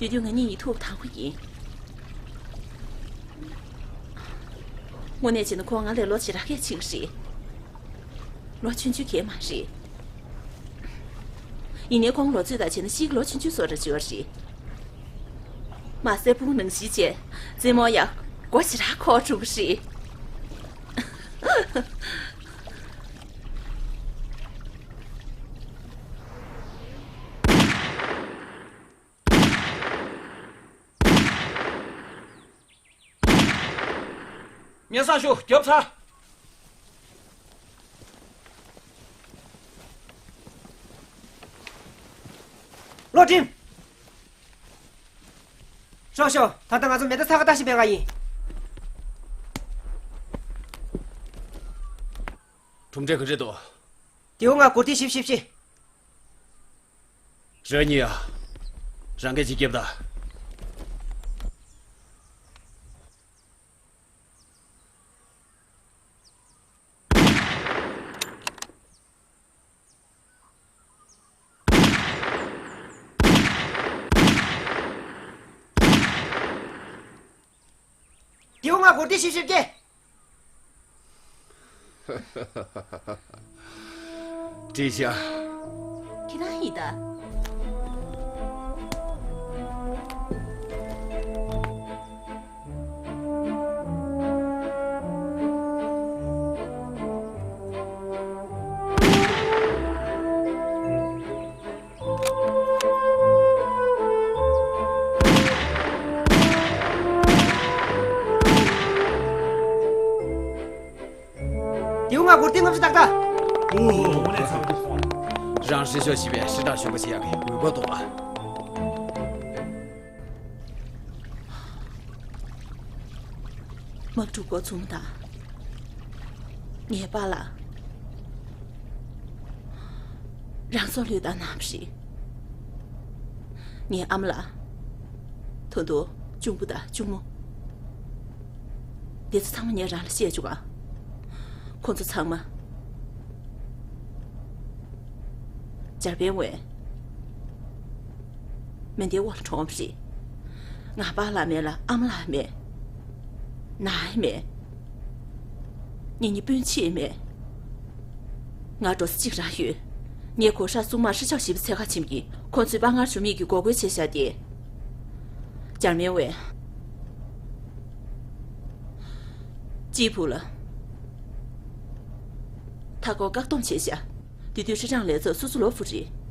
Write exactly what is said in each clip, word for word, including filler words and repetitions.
དེ་དུས་ང་གཉིས་ཡིན་ཐུག་དང་པོ་ཡིན། དངོས་གནས་བྱས་ན་ཁོང་ང་ལས་ལོ་ཞེ་དྲག་གིས་ཆེ་གི་རེད། ལོ་ཆུང་ཆུང་གང་ཡང་མ་རེད། ཡིན་ནའི་ཁོང་ལོ་ཚོད་དང་བྱས་ན་ཤི་ལོ་ཆུང་ཆུང་བཟོ་འདྲ་བྱེད་པ་རེད། མ་ཟད་དཔུང་ནང་བཞིན་བྱས་རྩེད་མོ་ཡང་མགོ་ཞེ་དྲག་འཁོར་འགྲོ་གི་རེད། སྙན་སེང་ཞུ། རྒྱབ་ཚར། བློ་སྒྲིམ། ཤོག་ཤོག་ད་ལྟ་ང་ཚོ་མེ་མདའ་ཚ་ཁ་ལྟ་བཞིན་པའི་ང་ཡིན། གྲུབ་འབྲས་ག་རེ་འདུག་དེའུ་ང་གུར་ཏི་བཞི་བཞི་བཞི། རེ་གཉིས་ཡ། རང་སྐད་ཅིག་རྒྱབ་ད། དེའུ་ང་གུར་ཏི་བཞི་བཞི་བརྒྱད། བཀྲ་ཤིས། ཁྱེད་རང་ཡིན་ད། དེའུ་ང་གུར་ཏི་ལྔ་བཅུ་ཏག་ཏག། རང་ཧྲི་ཤོ་ཞི་བའི་ཧྲི་ཏྲ་ཞོན་པོ་ཞི་ཡག་གི་འོས་པ་འདུག་ཨ། མ་འགྲོ་འགོ་ཚུགས་དང་། ངའི་པཱ་ལགས་རང་སྲོག་བློས་བཏང་གནང་བ་རེད། ངའི་ཨ་མ་ལགས། ད་དུང་གཅུང་པོ་དང་གཅུང་མོ། དེ་ཚོ་ཚང་མ་ངས་རང་ལ་བཤད་བཅུག་ག་ཁོང་ཚོ་ཚང་མ། འཇར་པན་བས་མེ་མདའི་འོག་ལ་གྲོངས་པ་རེད། ང་པཱ་ལགས་མེད་ལ་ཨ་མ་ལགས་མེད། ནའི་མེད། ངེད་གཉིས་སྤུན་མཆེད་མེད། ང་འགྲོ་ས་གཅིག་རང་ཡོད། ངས་གོ་ཧྲ་སྲུང་དམག་ཧྲི་ཆའོ་ཞི་བའི་འཚོལ་ག་ཕྱིན་གྱིས་ཁོང་ཚོས་དཔའ་ངར་ཞུམ་མེད་ཀྱིས་འགོག་རྒོལ་བྱས་བཞག་སྟེ། འཇར་མན་བས། ཅི་ཕུ་ལ། མཐའ་འཁོར་བཀག་སྡོམ་བྱས་བཞག་དེ་དུས་ཧྲི་ཀྲང་ལས་ཚོགས་སུ་སུ་ལོ་ཕུ་རེད།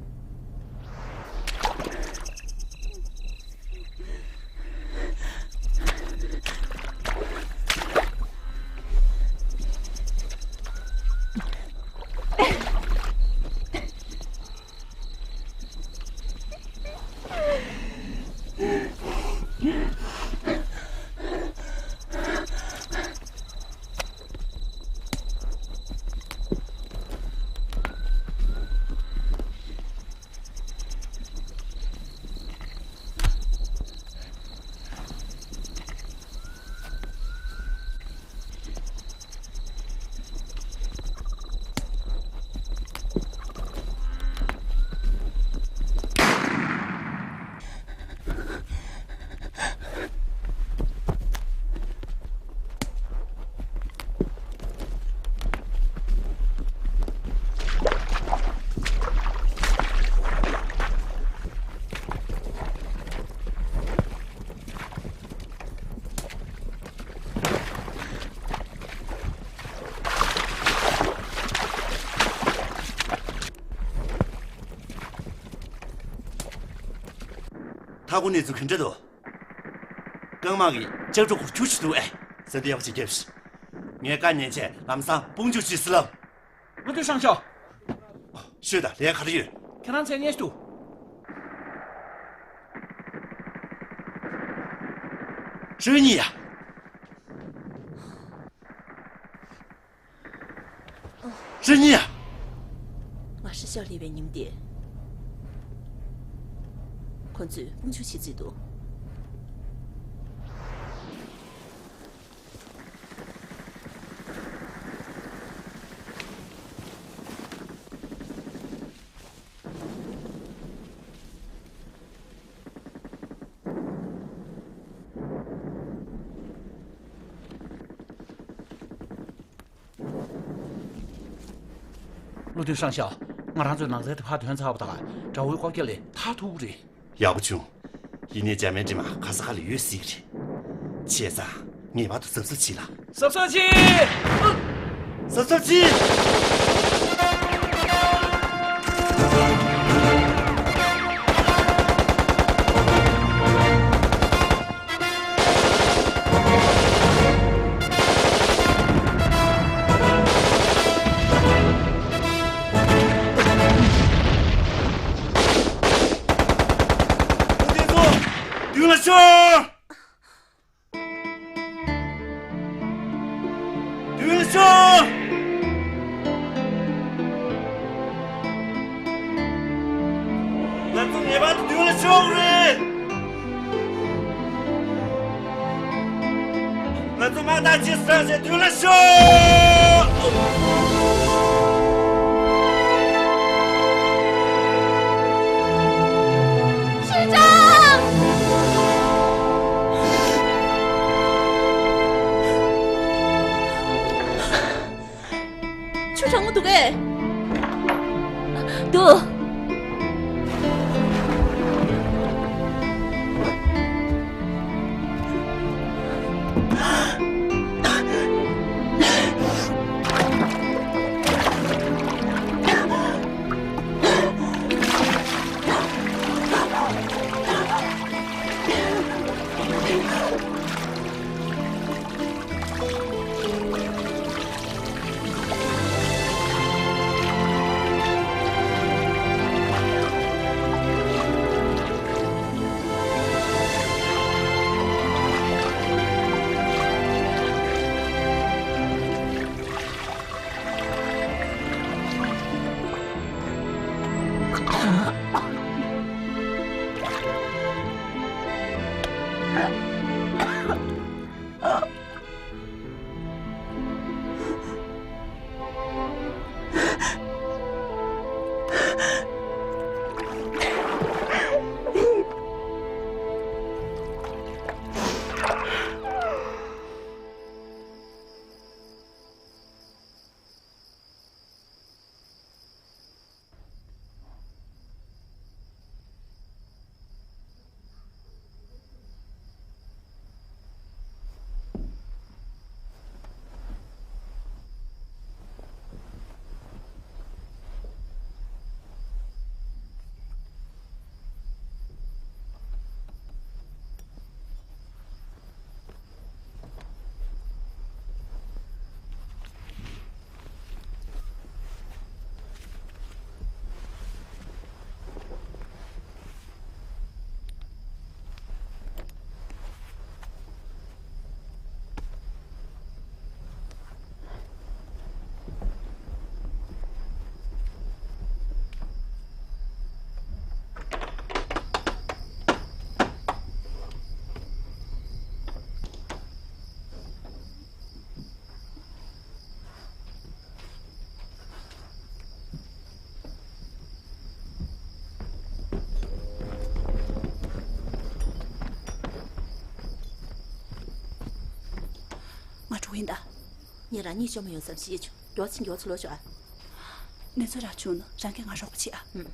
ཧ་གོ་གནས་ཚུལ་ག་འདྲ་འདུག་རྐང་དམག་གིས་ལྕགས་སྒྲོག་འཁོར་ཁྱུ་ཞིག་འདུག་ཨེ། ཟིན་ཏེ་ཡག་པོ་ཞིག་རྒྱབ་ཤིག་ངས་བཀའ་ཉན་བྱས་ལམ་སང་དཔུང་འཇུག་བྱེད་ཟེར་ལབ། བློ་མཐུན་ཧྲང་ཞའོ། ཤོད་དང་། ལས་ག་རེ་ཡོད། ཁྱེད་རང་མཚན་སྙན་ཞིག་འདུག་ཧྲུའུ་ཉི་ཡ། ཧྲུའུ་ཉི་ཡ། ང་ཧྲི་ཤར་སླེབས་པའི་ཉིན་དེ། ཁོ་ཚོས་དཔུང་འཇུག་བྱེད་རྩིས་འདུག་བློ་མཐུན་ཧྲང་ཞའོ། ང་རང་ཚོས་ནགས་ཚལ་དེ་ཕར་ཐོན་ཚར་བ་དང་དགྲ་བོའི་སྐོར་སྐྱོད་ལས་ཐར་ཐུབ་ཀྱི་རེད། ཡག་པོ་བྱུང་། ཡིན་ནའི་འཇར་མན་འདྲེ་དམག་ག་ས་ག་ལ་ཡོད་སྲིད་ཀྱི་རེད། བྱས་ཙང་ངེས་པར་དུ་གཟབ་གཟབ་བྱེད་ལ། གཟབ་གཟབ་བྱེད། གཟབ་གཟབ་བྱེད། མདུན་ལ་ཤོག་མདུན་ལ་ཤོག་ང་ཚོ་ངེས་པར་དུ་མདུན་ལ་ཤོག་རེད། ང་ཚོ་དམག་སྟག་རྗེས་སུ་འབྲངས་བྱས་མདུན་ལ་ཤོག་ཧྲི་ཀྲང་། ཁྱོད་གྲང་མོ་འདུག་གས། འདུག་ང་འགྲོ་ཡིན་ད། ངས་རང་ཉིད་ཤོར་མ་ཡོང་བསམ་ཤེས་བྱུང་། མགྱོགས་ཕྱིན་མགྱོགས་ཚུར་ལོག་ཤོག་ཨ། གནས་ཚུལ་རག་བྱུང་ན་རང་གིས་ང་རོགས་པ་བྱེད་ཨ། ཨུམ།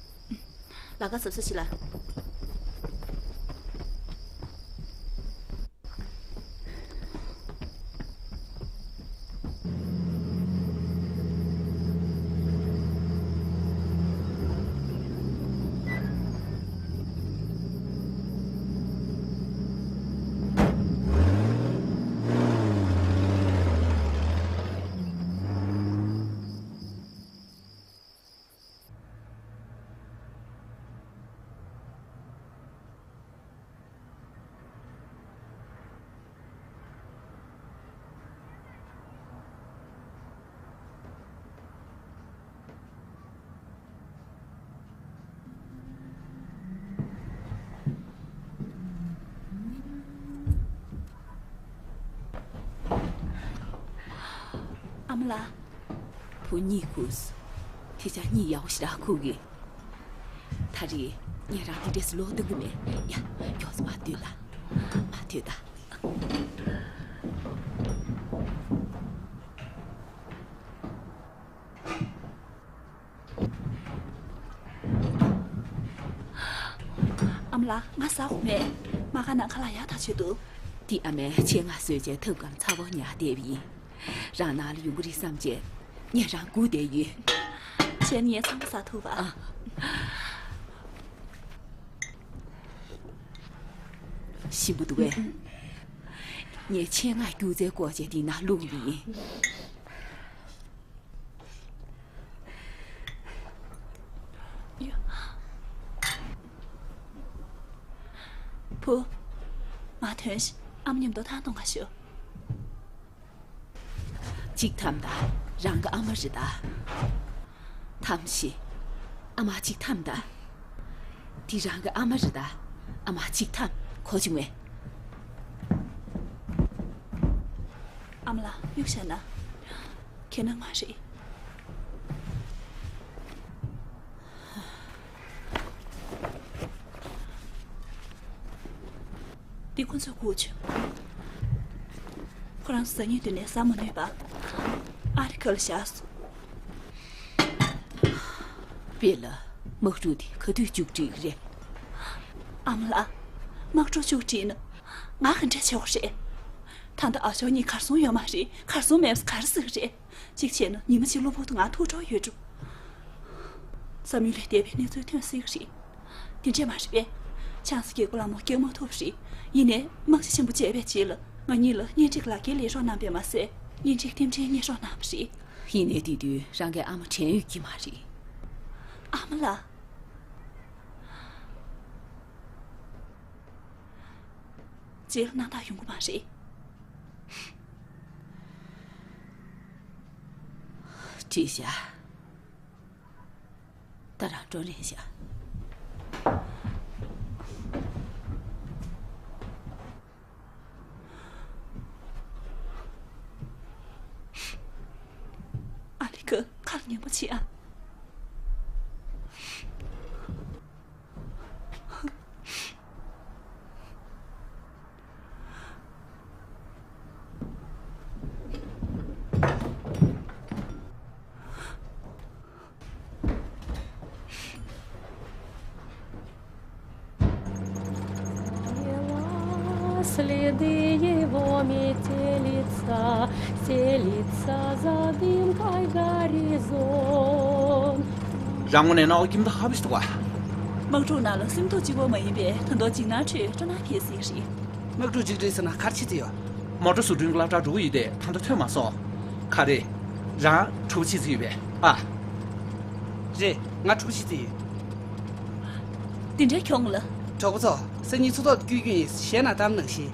ལམ་ཁ་གཟབ་གཟབ་བྱེད་ལ། ལ། བུ་གཉིད་ཁུག་སོང་། དེ་ཆ་གཉིད་ཡག་པོ་ཞེ་དྲག་ཁུག་གི། ད་རེས་ངས་རང་འདི་འདྲས་སུ་ལོག་གཏོང་གི་མེད། ཡ། མགྱོགས་ཙམ་མར་སྡོད་ལ། མར་སྡོད་ད། ཨ་མ་ལགས། ང་ཟ་དགོས་མེད། མ་ཁ་ནང་ཁ་ལག་ཡག་ཐག་ཆོད་འདུག། འདི་ཨ་མས་ཆེད་མངགས་བཟོས་བྱས་ཐབ་སྒམ་ཚ་པོ་ཉར་བསྡད་པ་ཡིན། རང་ནང་ལ་ཡོང་གི་རེད་བསམ་བྱས་ངས་རང་སྒུག་བསྡད་ཡོད། བྱས་ན་ངས་ཚང་མ་ཟ་ཐུབ་པ། ཨ། ཞིམ་པོ་འདུག་གས། ངས་ཆེད་མངགས་སྐྱུག་རྫས་བཀོག་བྱས་འདི་ནང་བླུགས་པ་ཡིན། བུ། མར་ཐོན་ཤིག། ཨ་མ་མཉམ་དུ་ཐང་གཏོང་ག་ཤོག། གཅིག་འཐམ་ད། རང་གི་ཨ་མ་རེད་ད། འཐམ་ཤིག། ཨ་མ་གཅིག་འཐམ་ད། འདི་རང་གི་ཨ་མ་རེད་ད། ཨ་མ་གཅིག་འཐམ། གོ་བྱུང་ངས། ཨ་མ་ལགས། གཡུག་བཞག་ན། ཁྱེད་ནང་མ་རེད། འདི་ཁོ་ཚོས་བསྐུར་བྱུང་། ཁོ་རང་ཟ་སྙིང་འདོད་ནས་ཟ་མ་ནུས་པ། ཨ་རི་ཁ་ལ་བཞག་སོང་། པེ་ལ། དམག་འཁྲུག་འདི་ག་དུས་མཇུག་སྒྲིལ་གི་རེད། ཨ་མ་ལགས། དམག་འཁྲུག་མཇུག་སྒྲིལ་ན། ང་ག་འདྲ་བྱེད་དགོས་རེད། ད་ལྟ་ཨ་ཞོག་གཉིས་གར་སོང་ཡོད་མ་རེད། གར་སོང་མེད་པ་ག་རེ་ཟེར་གི་རེད། གཅིག་བྱས་ན་ཉི་མ་གཅིག་གློ་བུར་དུ་ང་ཐུག་འགྲོ་ཡོད་འགྲོ། བསམ་ཡུལ་ལས་འདས་པའི་གནས་ཚུལ་ཐོན་སྲིད་ཀྱི་རེད། དེ་འདྲས་མ་རེད་པས། ཆང་ས་རྒྱལ་པོ་ལྷ་མོ་སྐྱེལ་མ་ཐུབ་པ་རེད། ཡིན་ནའི་དམག་སྤྱི་ཆེན་པོ་མཇལ་བའི་རྗེས་ལ་ང་གཉིས་ལ་གཉེན་སྒྲིག་ལག་འཁྱེར་ལེན་རོགས་གནང་པས་མ་ཟད། གཉེན་སྒྲིག་རྟེན་འབྲེལ་གཉེར་རོགས་གནང་བ་རེད། ཡིན་ནའི་དེ་དུས་རང་གི་ཨ་མ་དྲན་ཡོད་ཀྱི་མ་རེད། ཨ་མ་ལགས། རྗེས་ལ་སྣང་དག་ཡོང་གི་མ་རེད། བྲིས་བཞག། ད་རང་འགྲོ་རན་བཞག། ཨ་ལི་ཀ། ཁ་ལ་ཉན་པོ་བྱེད་ཨ། Следы его метелица, селится за дымкой горизонт. རང་ངོ་ནས་ནའོ་ཀིམ་ད་ཧ་བིས་ཏོ་བ། དམག་འཁྲུག་ནང་ལ་སེམས་སྡུག་གཅིག་པོ་མ་ཡིན་པའི་ད་དུང་འཇིགས་སྣང་ཁྲོད་སྤྲོ་སྣང་སྐྱེ་སྲིད་རེད། དམག་འཁྲུག་མཇུག་སྒྲིལ་ཟེར་ན་ག་རེ་བྱེད་རྩིས་ཡོད། མོ་ཊ་བཟོ་སྐྲུན་གྱི་སློབ་གྲྭར་འགྲོ་གི་ཡོད་དེ་ད་ལྟ་ཐོན་མ་སོང་། ག་རེ། རང་གྲུ་བྱེད་རྩིས་ཡོད་པས་ཨ། རེད། ང་གྲུ་བྱེད་རྩིས་ཡོད། དེ་འདྲའི་གྱོང་ལ། གྲོགས་པོ་ཚོ། སང་ཉིན་འཚོ་ཐོག་ཏུ་སྐྱོད་རྒྱུ་ཡིན། གཞས་ནང་གཏམ་གནང་ཤིག།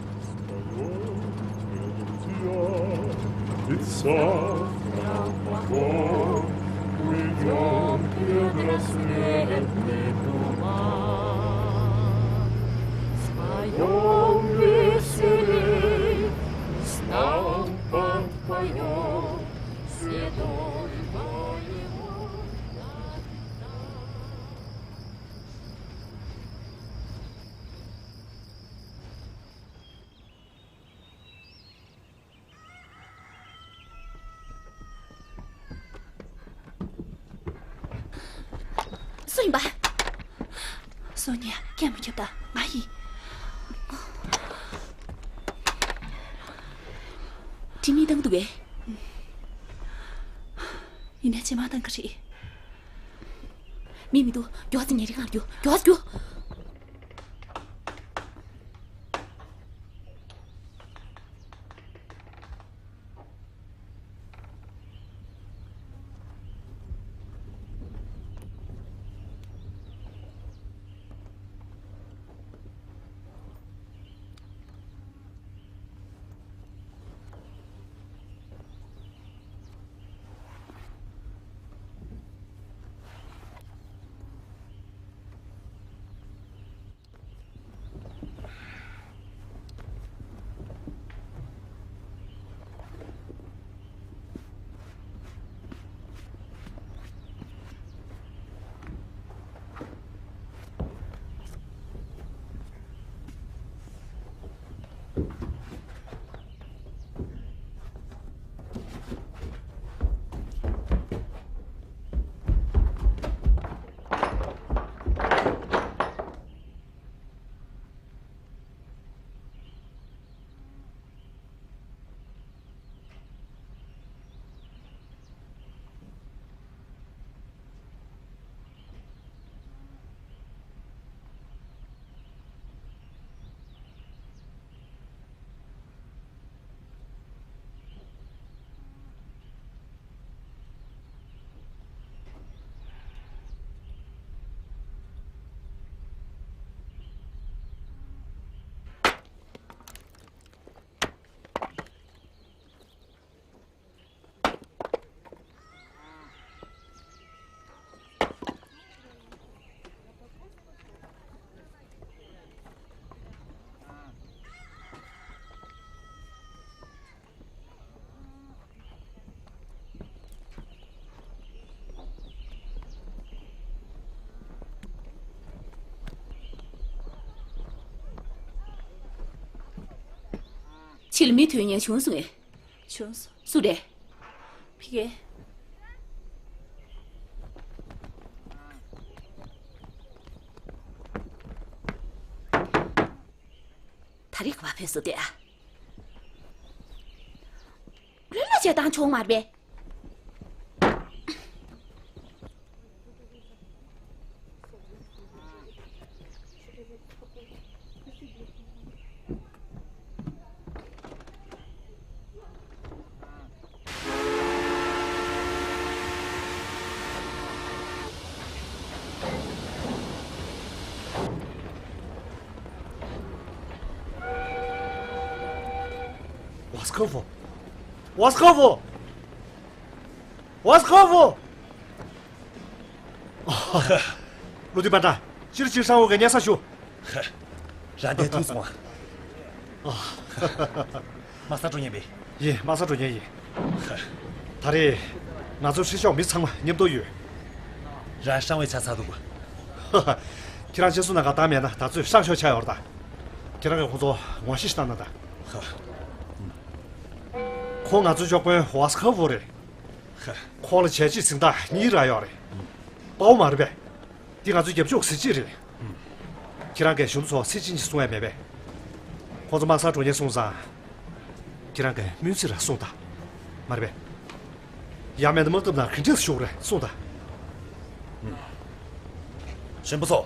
སུ་ཡིན་པ། སུ་ནི་སྐད་མ་རྒྱབ་ད་ང་ཡིན། དྲི་མི་བཏང་འདུག་གས། ཡིན་ནའི་ཇེ་མང་བཏང་གི་རེད། མི་མི་འདུག་མགྱོགས་ཙམ་ཉལ་ཁྲིའི་སྒང་རྒྱུགས། མགྱོགས་རྒྱུགས། འདི་ལ་མི་ཐོན་མཁན་བྱུང་སོང་ངས། བྱུང་སོང་། སུ་རེད། ཕི་གེ། ད་རེས་ག་པར་ཕེབས་སོང་སྟེ་ཨ། ལྷོད་ལྷོད་བྱས་བཏང་ཆོག་མ་རེད་པས། ཝ་སི་ཁ་ཧྥོ། ཝ་སི་ཁ་ཧྥོ། ཝ་སི་ཁ་ཧྥོ། བློ་མཐུན་པ་འདྲ། སྤྱིར་སྤྱིར་ཧྲང་ཝུ་གི་སྙན་སེང་ཞུ། རང་བདེ་ཐུག་སོང་ཨ། དམག་སར་འགྲོ་མཁན་པས། ཡིན། དམག་སར་འགྲོ་མཁན་ཡིན། ད་རེས་ང་ཚོའི་ཁྲིད་ཤོག་མི་ཚང་མ་མཉམ་དུ་ཡོད། རང་ཧྲང་ཝུའི་ཆ་ཚང་འདུག་ག་ཁྱེད་རང་རྗེས་སུ་གནང་ག་བཏང་མེད་ན་ད་ཚོད་ཧྲང་ཤོག་ཆགས་ཡོད་རེད་ད། ཁྱེད་རང་གིས་ཁོང་ཚོ་ངོ་ཤེས་ཤིག་བཏང་ན་ད། ཁོང་ང་ཚོའི་ཕྱོགས་དཔོན་ཝ་སི་ཁ་ཧྥོ་རེད། ཁོང་ལ་བྱས་རྗེས་འཛིན་སྟངས་གཉིས་རག་ཡོད་རེད། དཔའ་བོ་མ་རེད་པས། འདི་ང་ཚོའི་རྒྱབ་ཕྱོགས་གཟི་བརྗིད་རེད། ཁྱེད་རང་གིས་གཞུང་ཚོ་ཚིག་གཅིག་གཉིས་གསུང་ཡ་མེད་པས། ཁོང་ཚོ་དམག་སར་འགྲོ་མཁན་སོང་ཙང་། ཁྱེད་རང་གིས་སྨོན་ཚིག་ར་གསུངས་དང་། མ་རེད་པས། ཡང་མེད་ན་དམག་འཐབ་ནང་ག་འདྲས་བཞུགས་རེད་གསུངས་དང་། གཞོན་པ་ཚོ།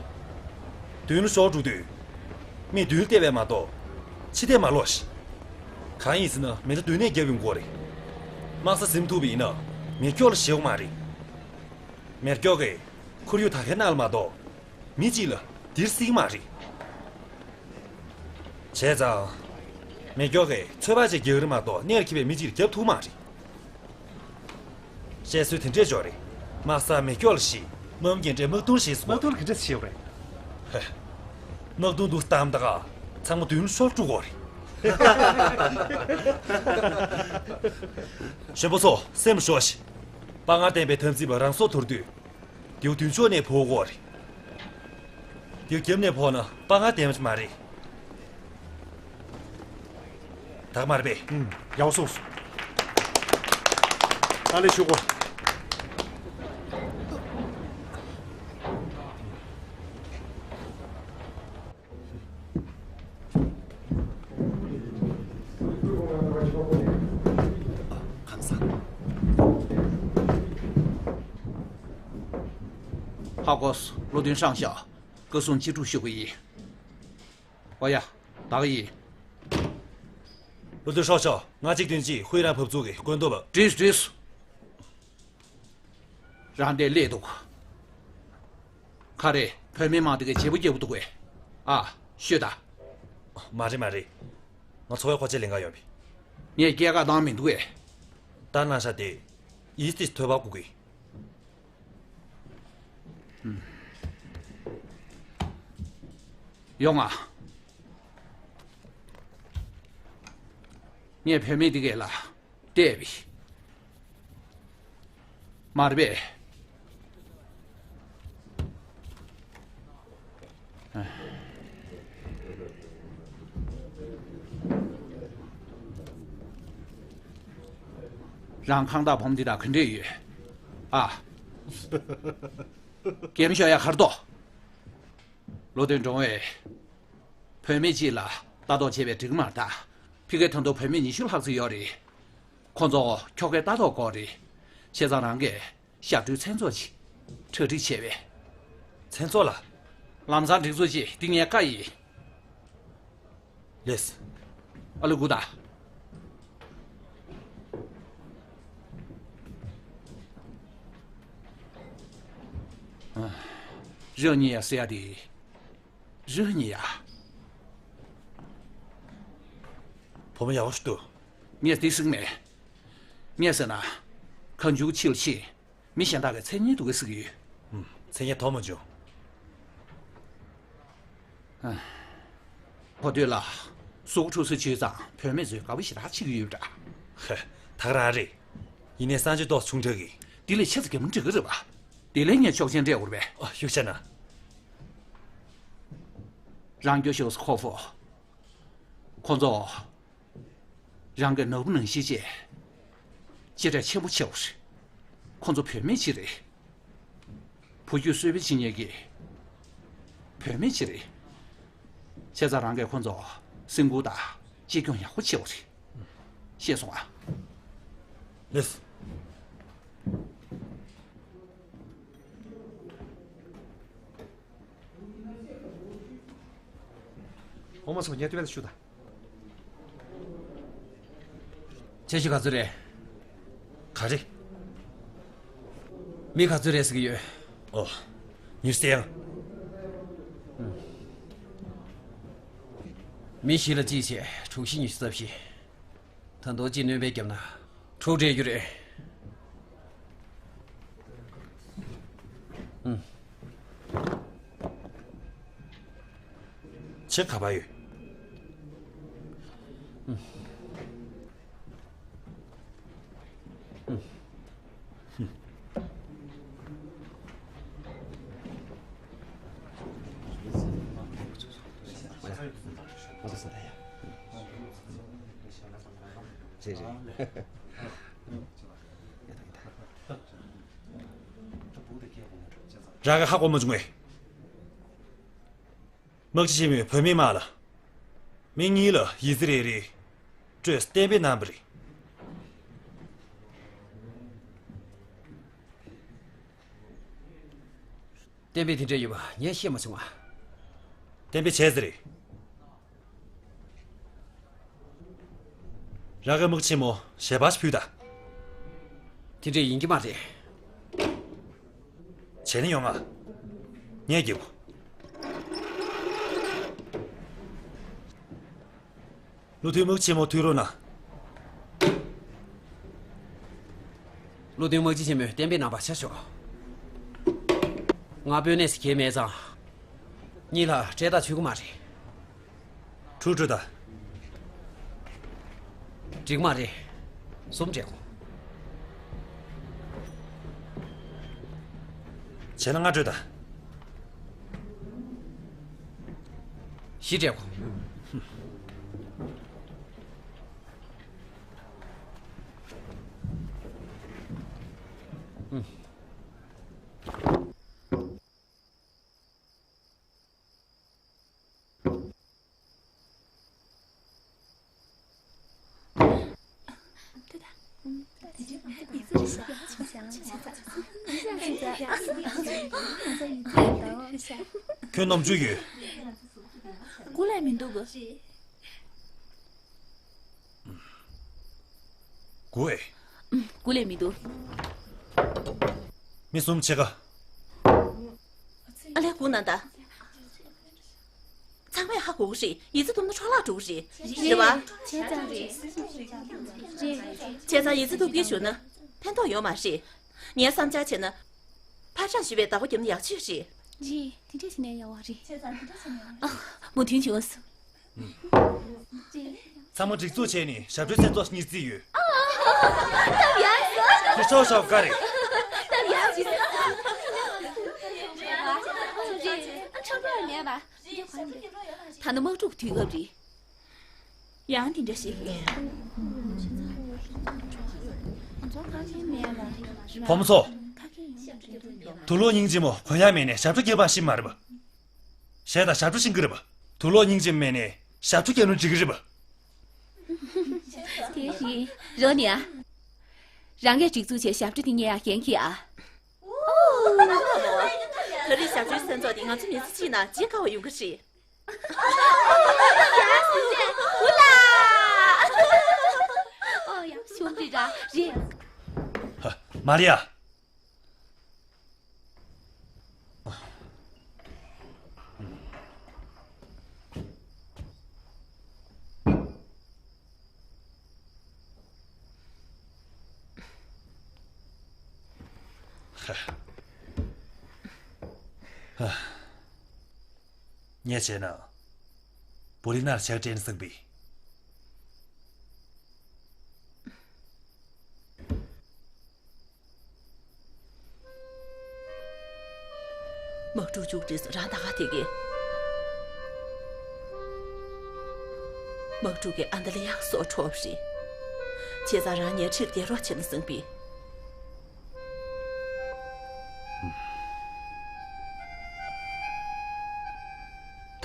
མདུན་ལ་ཤོག་འགྲོ་དུས། མི་མདུན་ལ་བལྟས་པས་མ་གཏོགས། ཕྱི་བལྟས་མ་ལོག་ཤིག་གང་ཡིན་ཟེར་ན་མེ་མདའ་མདུན་ནས་བརྒྱབ་ཡོང་གི་ཡོད་རེད། དམག་ས་ཟིན་ཐུབ་པ་ཡིན་ན་མེ་སྒྱོགས་ལ་ཞེད་དགོས་མ་རེད། མེ་སྒྱོགས་ཀྱིས་ཁོར་ཡུག་ད་གའི་ནང་ལ་མ་གཏོགས། མི་གཅིག་ལ་འདིར་སྲིད་ཀྱི་མ་རེད། བྱས་ཙང་། མེ་སྒྱོགས་ཀྱིས་ཚོད་དཔག་ཅིག་རྒྱག་གི་རེད་མ་གཏོགས་གནས་ལ་འཁེལ་བའི་མི་གཅིག་ལ་བརྒྱབ་ཐུབ་མ་རེད། བཤད་སྲོལ་དེ་འདྲས་ཅིག་ཡོད་རེད། དམག་སར་མེ་སྒྱོགས་ལ་ཞེད། དམག་མི་རྒན་གྲས་དམག་དུང་ལ་ཞེད་ཟེར་བ། དམག་དུང་ལ་ག་འདྲས་ཞེད་པ་རེད། ཧེ། དམག་དུང་འདུག་སེ་བཏངམ་ད་ག་ཚང་མ་མདུན་ལ་ཤོག་དཀྲུག་དགོས་རེད། གཞོན་པ་ཚོ་སེམས་ལ་ཞོག་ཤིག་དཔའ་ངར་ལྡན་པའི་དམ་ཚིག་པ་རང་སྲོག་དོར་དུས། རྒྱལ་པོ་མདུན་ཕྱོགས་ནས་འཕུར་དགོས་རེད། རྒྱལ་པོ་རྒྱབ་ནས་འཕུར་ན་དཔའ་ངར་ལྡན་པ་མ་རེད། ད་ག་མ་རེད་པས། ཨུམ། ཡག་པོ་གསུངས་སོང་། ཨ་ལེ་ཆུ་གོ། ཁམས་བཟང་། ཧ་གོ་སོང་། བློ་མཐུན་ཧྲང་ཤོག་བཀའ་གསུང་ཅི་སྒྲུབ་ཞུ་གི་ཡིན། ཨོ་ཡ། བདག་ཡིན། བློ་མཐུན་ཧྲང་ཤོག་ང་གཅིག་མཐུན་གཅིག་ཧུའེ་རན་བབས་ཚུགས་ཀྱི་བཀོད་འདོམས་པ། བྲིས་བྲིས། རང་དེ་སླེབས་འདུག་ག་རེ། བུད་མེད་མང་དེ་གའི་བྱེད་པོ་རྒྱག་གི་འདུག་གས། ཨ། ཤོད་ད། མ་རེད་མ་རེད། ང་ཚོ་བའི་གོ་ཆ་ལེན་ག་ཡོང་བས། ངས་སྐྱེལ་ག་བཏང་མི་འདུག་གས། ད་ན་ཤ་དེ། ཡིས་ཏིས་ཐོད་པ་གུ་གི། ཡོང་ང་། ངས་བུད་མེད་དེ་གའི་ལ། བལྟས་པས། མ་རེད་པས། རང་ཁང་བདག་བུ་མོ་འདི་དང་ག་འདྲས་ཡོད། ཨ། གད་མོ་ཤོར་ཡ་ག་རེ་འདུག་བློ་མཐུན་འབྲོང་བས། བུད་མེད་ཅིག་ལ་ལྟ་རྟོག་བྱས་པས་འགྲིག་གི་མ་རེད་ད། ཕ་གིར་ད་དུང་བུད་མེད་ཉི་ཤུ་ལྷག་ཙམ་ཡོད་རེད། ཁོང་ཚོ་ཁྱོ་གས་ལྟ་རྟོག་དགོས་རེད། བྱས་ཙང་རང་གིས་ཞབས་བྲོའི་མཚན་ཚོགས་ཅིག་གྲ་སྒྲིག་བྱས་པས། མཚན་ཚོགས་ལ། ལམ་སང་སྒྲིག་འཛུགས་ཅིག་འདི་ངའི་བཀའ་ཡིན། ལེས། ཨ་ལེ་གུ་ད། རང་ཉིད་ཡ་ཟེར་ཡ་དེ། རང་ཉིད་ཡ། བུ་མོ་ཡག་པོ་ཞིག་འདུག་ངས་དེ་གཟིགས་མེད། ངས་ཟེར་ན། ཁ་མཇུག་ཕྱི་ལ་ཕྱིན། མི་གཞན་དག་གིས་མཚན་སྙན་སྡུག་གི་གཟིགས་ཡོད། ཨུམ། མཚན་སྙན་མཐོང་མ་བྱུང་། ཨ། གོ་ཐོས་ལ། སུ་ཁྲུ་སུ་བྱོས་ཙང་བུད་མེད་ཚོས་དགའ་པོ་ཞེ་དྲག་བྱེད་ཀྱི་ཡོད་འདྲ། ཧེ། ད་ག་རང་རེད། ཡིན་ནའི་སང་ཆོས་ཏོག་ཆུང་དྲགས་ཀྱི། དེ་ལས་ཆེ་ཙམ་གད་མོ་འདྲ་གི་རེད་པ། དེ་ལས་ངས་ཆོག་མཆན་སྤྲད་དགོས་རེད་པས། ཨ། ཤུགས་ཆེ་གནང་། རང་སྐྱོ་ཤོག་ཁོ་ཧྥོ། ཁོ་ཚོ། རང་གི་ནོར་བུ་ནང་བཞིན་བྱས། གཅེས་སྤྲས་ཆེན་པོ་བྱས་པ་རེད། ཁོ་ཚོ་བུད་མེད་ཅིག་རེད། བུ་རྒྱུད་གསོ་སྤེལ་བྱེད་མཁན་གྱི་བུད་མེད་ཅིག་རེད། བྱས་ཙང་རང་གིས་ཁོ་ཚོ་སེམས་ཁུར་དང་གཅེས་སྐྱོང་ཡག་པོ་བྱས་པ་རེད། ཤེས་སོང་ཨ། ལགས། ཨོ་མ་སོང་ངས་ལྟོས་པ་ཞུ་དང་། ཁྱེད་ཀྱི་ག་ཚོད་རེད། ག་རེ། མི་ག་ཚོད་རེད་ཟེར་གྱི་ཡོད། ཨོ། ཉི་ཤུ་རྩ་གཅིག། མི་བཞི་ལ་གཅིག་བྱས་དྲུག་བཞི་ཉི་ཤུ་རྩ་བཞི། ད་དུང་གཅིག་སྣོན་པ་བརྒྱབ་ན་དྲུག་སྤྲད་རྒྱུ་རེད། ཨུམ། ཁྱེད་ག་པར་ཡོད། ཨུམ། ཨུམ། རེད་རེད། རང་གིས་ཧ་གོ་མ་བྱུང་ངས། དམག་སྤྱི་ཆེན་མོས་བུད་མེད་དམག་ལ་མི་གཉིས་ལ་ཡི་ཙི་རེ་རེ་སྤྲོད་གཏན་འབེབས་གནང་བ་རེད། གཏན་འབེབས་དེ་འདྲ་ཡོད་པ་ངས་ཤེས་མ་བྱུང་ང་། གཏན་འབེབས་བྱས་ཟེར་རེད། རང་གི་དམག་ཆེན་མོ་ཞལ་པར་ཞིག་ཕུལ་དང་། དེ་འདྲས་ཡིན་གྱི་མ་རེད། བྱས་ན་ཡོང་ང་། ངས་རྒྱལ་པོ། བློ་མཐུན་དམག་ཆེན་མོ་ཐུག་རོགས་གནང་། བློ་མཐུན་དམག་སྤྱི་ཆེན་མོས་གཏན་འབེབས་གནང་བ་ཆ་ཞོག་ང་དཔོན་གནས་སུ་འཁྱེར་མེད་ཙང་། གཉིས་ལ་སྤྲད་ཐག་ཆོད་ཀྱི་མ་རེད། དྲུག་སྤྲོད་དང་། འགྲིག་མ་རེད། གསུམ་སྤྲད་དགོས། བྱས་ན་ལྔ་སྤྲོད་དང་། བཞི་སྤྲད་དགོས། ཁྱོད་ནམ་རྒྱུན་ཡོད། གོ་ལས་མི་འདུག་གོ་ཨེ། གོ་ལས་མི་འདུག་མི་གསུམ་ཕྱེད་ཀ་ཨ་ལས་གོ་ན་ད། ཚང་མས་ཧ་གོ་གི་རེད། ཡི་ཙི་གཏུབ་ན་འཕྲོ་བརླག་འགྲོ་གི་རེད། རེད་བ། བྱས་ཙང་རེད། རེད། བྱས་ཙང་ཡི་ཙི་གཏུབ་ཀྱི་བཞུགས་ན་ཕན་ཐོགས་ཡོད་མ་རེད། ངའི་བསམ་འཆར་བྱས་ན། ཕར་ཞོག་ཞེས་པའི་བདག་པོ་བརྒྱབ་ན་ཡག་ཤོས་རེད། རེད། དེ་འདྲ་བྱས་ན་ཡག་པོ་རེད། བྱས་ཙང་དེ་འདྲ་བྱས་ན་ཡག་པོ་རེད། ཨ། མོས་མཐུན་བྱུང་སོང་། ཚང་མ་སྒྲིག་འཛུགས་བྱས་ནས་ཞབས་བྲོའི་མཚན་ཚོགས་གཉེར་རྩིས་ཡོད། སྟབས་ཡག་སོང་། དེ་ཆོག་ཆོག་ག་རེད། སྟབས་ཡག་ཅིག་སོང་། རེད། ཨ་ཁྲག་པ་མེད་པ། ད་ནི་དམག་འཁྲུག་དུས་སྐབས་རེད། ཡང་དེ་འདྲ་ཞིག་ཕོ་མོ་ཚོ། དུག་ལོག་སྙིང་རྗེ་མོ་གོན་ཡག་མེད་ནས་ཞབས་བྲོ་རྒྱབ་པ་ཤེས་མ་རེད་པ། གཞས་དང་ཞབས་བྲོ་ཤེས་ཀྱི་རེད་པ། དུག་ལོག་སྙིང་རྗེ་མོ་མེད་ནས་ཞབས་བྲོ་རྒྱབ་ན་འགྲིག་གི་རེད་པ། དེ་རིང་རང་ནས་ཨ། རང་གིས་སྒྲིག་འཛུགས་བྱས་ཞབས་བྲོ་དེ་ཉན་ཡག་འགན་འཁྱེར་ཨ། ད་རེས་ཞབས་བྲོའི་མཚན་ཚོགས་དེ་ང་ཚོ་མི་ཚེ་གཅིག་ནང་བརྗེད་དཀའ་བ་ཡོང་གི་རེད། ཨོ་ཡ། ཤོག་དྲིལ་ར་རེད། ཧ། མ་རེད་ཡ། ཧ། ཧ། ངས་བྱས་ན། པོ་ལི་ནར་ཕྱག་སྦྲེལ་ཟེར་བའི། དམག་འཁྲུག་མཇུག་སྒྲིལ་སོང་། རང་ད་ག་དེ་གས། དམག་འཁྲུག་གི་ཨན་ཏ་ལི་ཡག་སོགས་འཕྲོག་པ་རེད། བྱས་ཙང་རང་ངའི་འཁྲིས་བསྡད་རོགས་བྱས་ན་བཟང་པས།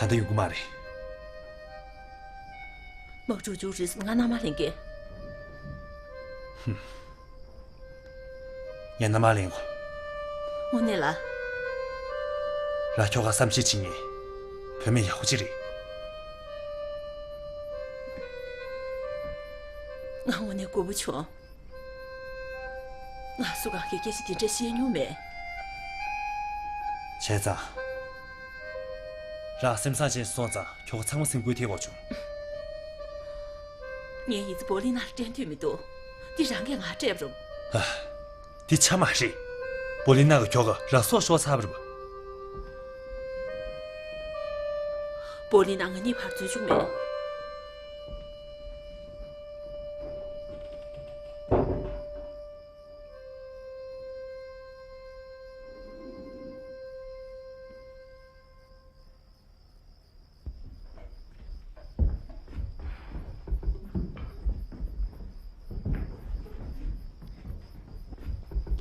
ད་ལྟ་ཡོང་གི་མ་རེད། མ་འགྲོ་རྒྱུ་རེད་ང་མནའ་མ་ལེན་གི། ངས་མནའ་མ་ལེན་གོ། དངོས་གནས་ལ། ར་ཁྱོ་ག་བསམ་ཤེས་བྱེད་མཁན། བུད་མེད་ཡག་པོ་ཅིག་རེད། ང་དངོས་གནས་མགུ་པོ་བྱུང་། ང་སུ་གང་གིས་སྐད་ཆ་དེ་འདྲ་བཤད་མྱོང་མེད། བྱས་ཙང་། རང་སེམས་བཟང་ཅན་སོང་ཙང་ཁྱོ་ག་ཚང་མ་སེམས་འགུལ་ཐེབས་དགོས་བྱུང་། ངས་ཡིན་ཙི་བོ་ལི་ན་ལ་སྤྲད་འདོད་མི་འདུག་འདི་རང་གིས་ང་སྤྲད་པ་རེད། ཨ། འདི་ཆ་མ་རེད། བོ་ལི་ན་གིས་ཁྱོ་ག་ར་སྲོག་ཤོར་ཚར་བ་རེད་པ། བོ་ལི་ན་ང་གཉིས་བར་འཛུལ་བཅུག་མེད།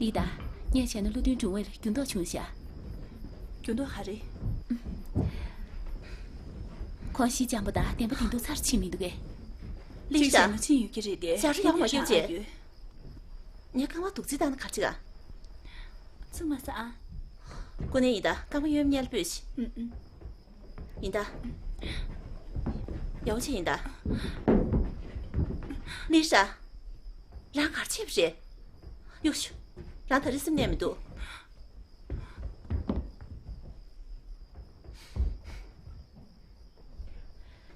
ལི་ཏ། ངས་བྱས་ན་བློ་མཐུན་དྲུང་བའི་ལ་འགྱུར་ལྡོག་བྱུང་ཤག་འགྱུར་ལྡོག་ག་རེ། ཁོང་ཤི་ལྕམ་པོ་དང་བདེན་པ་བདེན་མཐུ་ཚར་ཕྱིན་མི་འདུག་གས། ལི་ཏ། ཅིག་བྱས་ན་ཕྱིན་ཡོད་ཀྱི་རེད་དེ། ཞབས་བྲོ་ཡག་མ་ཡོད་ཅེས། ངས་རྐང་པ་རྡོག་རྫིས་བཏང་ན་ག་རེ་བྱེད་ག་ཚུགས་མ་ཟ་ཨ། ཀུན་ནས་ཡིན་ད་རྐང་པ་གཡོན་མར་སྤོས་ཤིག་ཨུམ་ཨུམ། ཡིན་ད། ཡག་པོ་བྱས་ཡིན་ད། ལི་ཧྲ། རང་ག་རེ་བྱས་པ་རེད། གཡུག་ཤོག་རང་ད་རེས་སེམས་ནད་མི་འདུག་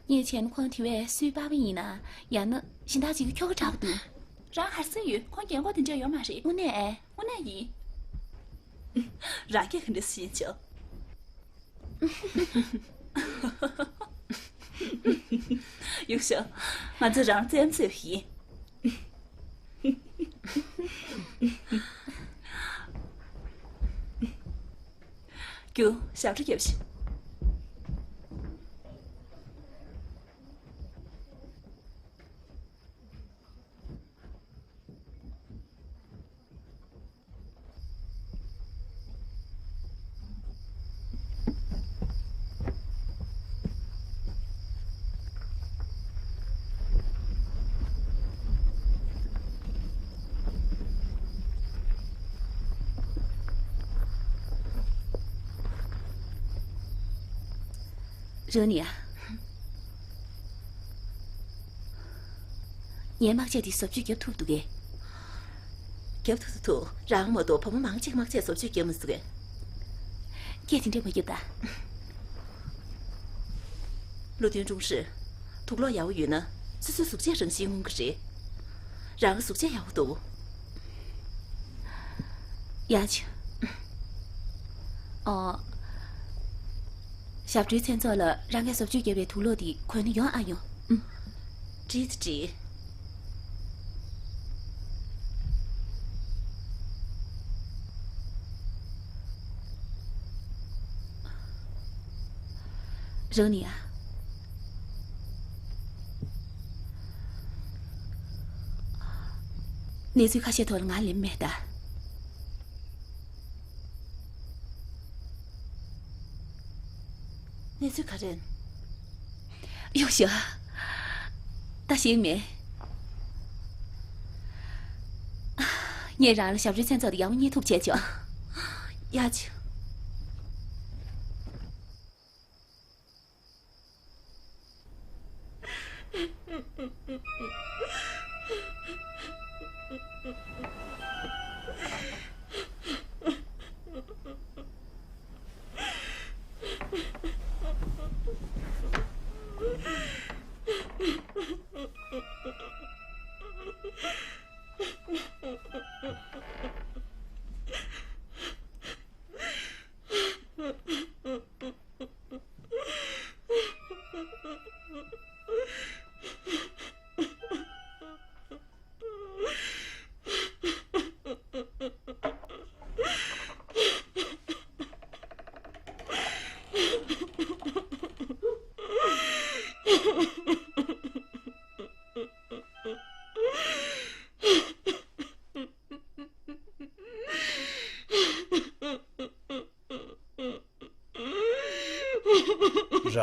ངས་བྱས་ན་ཁོང་དེ་བས་སུའི་པ་ཕ་ཡིན་ན། ཡང་ན་གཞན་དག་ཅིག་གི་ཁྱོ་ག་འདྲ་པོ་འདུག་རང་ག་རེ་ཟེར་ཡོད། ཁོང་རྒན་གོག་དེ་འདྲ་ཡོད་མ་རེད། དངོས་གནས། དངོས་གནས་ཡིན། རང་སྐད་ག་འདྲ་ཤེས་ཆོག་གཡུག་ཤོག་ང་ཚོ་རང་རྩེད་མོ་རྩེ་བ་ཡིན། རྒྱུགས། ཞབས་བྲོ་རྒྱབ་ཤིག་རོ་ནི་ཡ། ངའི་དམག་ཆས་དེ་བཟོ་བཅོས་རྒྱབ་ཐུབ་འདུག་གས། རྒྱབ་ཐུབ་ཐུབ་ཐུབ། རང་མ་གཏོགས་བུ་མོ་མང་ཆེ་གི་དམག་ཆས་བཟོ་བཅོས་རྒྱབ་མི་ཐུབ་གས། སྐད་དེ་འདྲ་མ་རྒྱབ་ད། བློ་མཐུན་ཀྲུང་ཧྲི། དུག་ལོག་ཡག་པོ་ཡོད་ན་སོ་སོའི་གཟུགས་བྱད་རང་བཞིན་མངོན་གྱི་རེད། རང་གི་གཟུགས་བྱད་ཡག་པོ་འདུག་ཡ་ཆི། ཨོ། ཞབས་བྲོའི་མཚན་ཚོགས་ལ་རང་གིས་བཟོ་བཅོས་བརྒྱབ་པའི་དུག་ལོག་འདི་གོན་ནས་ཡོང་ཨ་ཡོང་། ཨུམ། བྲིས་དང་བྲིས། རང་ནི་ཡ། གནས་ཚུལ་ཁ་ཤས་ཐོག་ལ་ང་ལེན་མེད་ད། གནས་ཚུལ་ག་རེ། གཡུག་ཞོག་ད་ཞིག་མེད། ངས་རང་ལ་ཞབས་བྲོའི་མཚན་ཚོགས་དེ་ཡག་པོ་རྙེད་ཐུབ་བྱས་ཆོག་ཡ་ཆི། ར།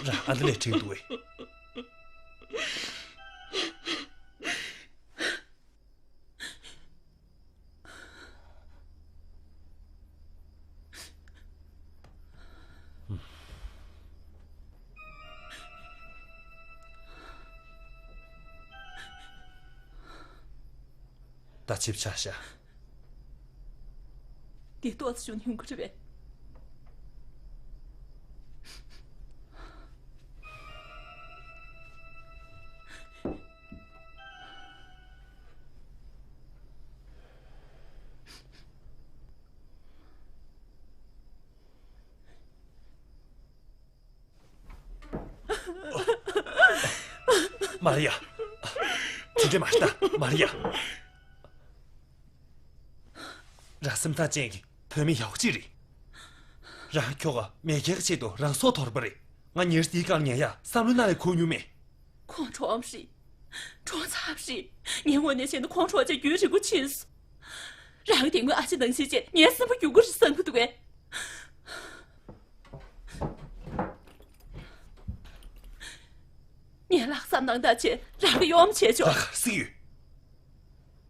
ར། ཨ་འདི་ལས་ཁྲིག་འདུག་བས། ད་ཆིབས་ཆག་ཤག་འདི་ཏོག་ཙམ་བྱུང་ཡོང་གི་རེད་པས། མ་རི་ཡ། དེ་འདྲས་མ་བྱེད་ད་མ་རི་ཡ། ར། སེམས་ཐག་ཅན་གྱི་བུད་མེད་ཡག་པོ་ཅིག་རེད། ར། ཁྱོ་ག་མེས་རྒྱལ་གྱི་ཆེད་དུ་རང་སྲོག་དོར་བ་རེད། ང་ཉེར་འདིའི་སྐར་ཉལ་ཡ་བསམ་བློ་ནང་ལས་འཁོར་མྱོང་མེད། ཁོང་གྲོངས་རེད། གྲོངས་ཚར་རེད། ངའི་ངོས་ནས་བཤད་ན་ཁོང་གྲོངས་ཆ་རྒྱུན་རིང་པོ་ཕྱིན་སོང་། རང་གི་དེ་སྔོན་ཨ་ཅེ་ནང་བཞིན་བྱས་ངའི་སེམས་པ་སྐྱོ་གི་རེད་བསམ་གི་འདུག་གས། ངས་ལྷག་བསམ་གནང་ཐག་ཆོད། རང་གི་གཡོག་མོ་བྱས་ཆོག་ར། ག་རེ་ཟེར་གྱི་ཡོད།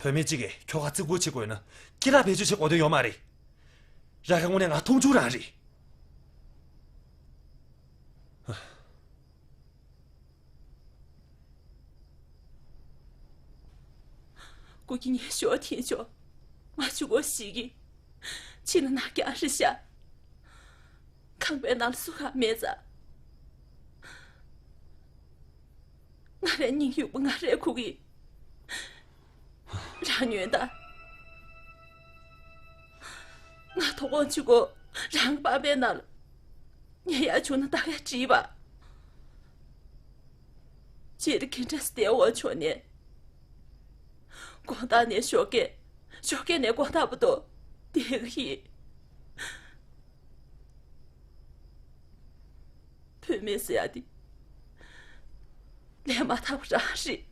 བུད་མེད་ཅིག་གིས་ཁྱོ་ག་བརྩི་བཀུར་བྱེད་དགོས་ན་སྐྱིད་ལ་བེད་སྤྱོད་བྱེད་དགོས་དོན་ཡོད་མ་རེད། ར། ག་དངོས་གནས་ང་མཐོང་ཆུང་རང་རེད། སྐུ་སྐྱིད་ངས་ཞོར་འཐེན་ཆོག་ང་ཆུ་འགོ་ཞིག་གིས་ཕྱི་ལ་ནག་རྐྱང་རེད་ཤག་ཁང་པའི་ནང་ལ་སུ་གང་མེད་ཙང་། ང་རའི་སྙིང་ཡུག་པོ་ང་རས་ཁུག་གི། རང་ཉོན་དང་། ང་དོ་དགོང་ཆུ་འགོ་རང་པང་པའི་ནང་ལ་ཉལ་ཡག་བྱུང་ན་ད་གས་བྲིས་པ། སྤྱིར་ག་འདྲ་སེ་བསྡད་འོ་ཆོག་ནས། དགོང་དག་ནས་ཞོགས་ཀས། ཞོགས་ཀས་ནས་དགོང་དག་བར་དུ་བསྡད་གི་ཡིན། བུད་མེད་ཟེར་ཡ་དེ་ལས་མ་ཐག་པ་རང་རེད།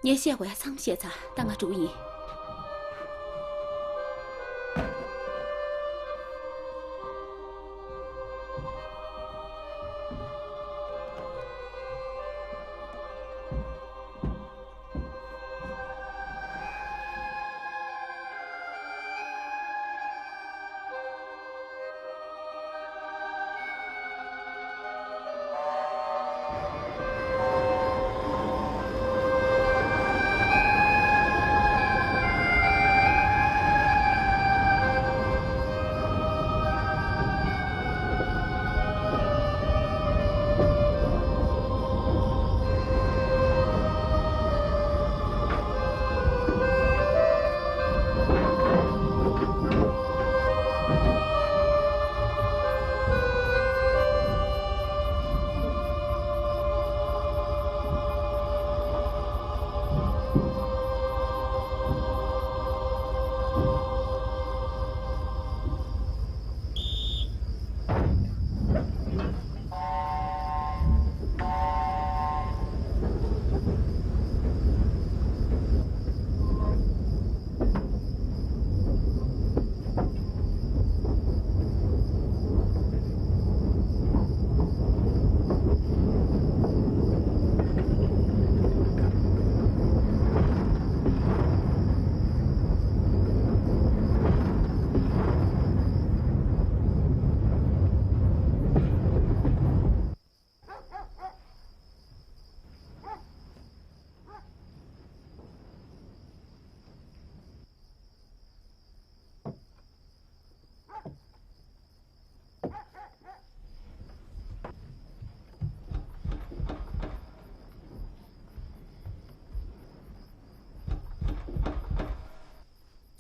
ངས་བཤད་དགོས་ཡ་ཚང་མ་བཤད་ཚར། ད་ང་འགྲོ་གི་ཡིན།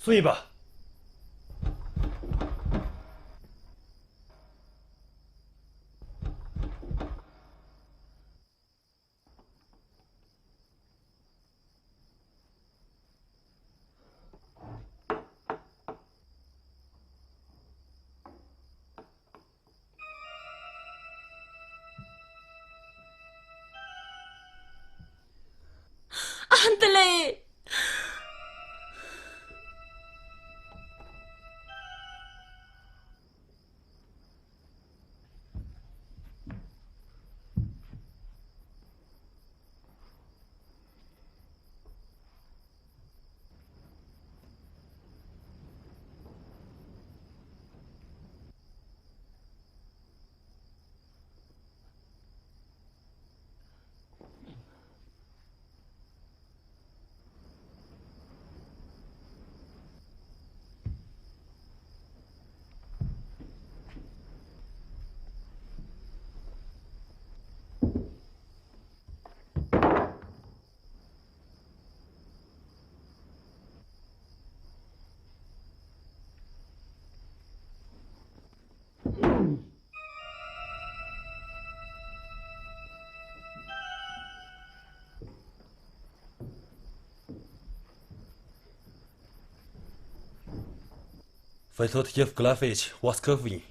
སུ་ཡིན་པ། ཨ་འདི་ལས། Файтот Евклафович, вас кыв ин.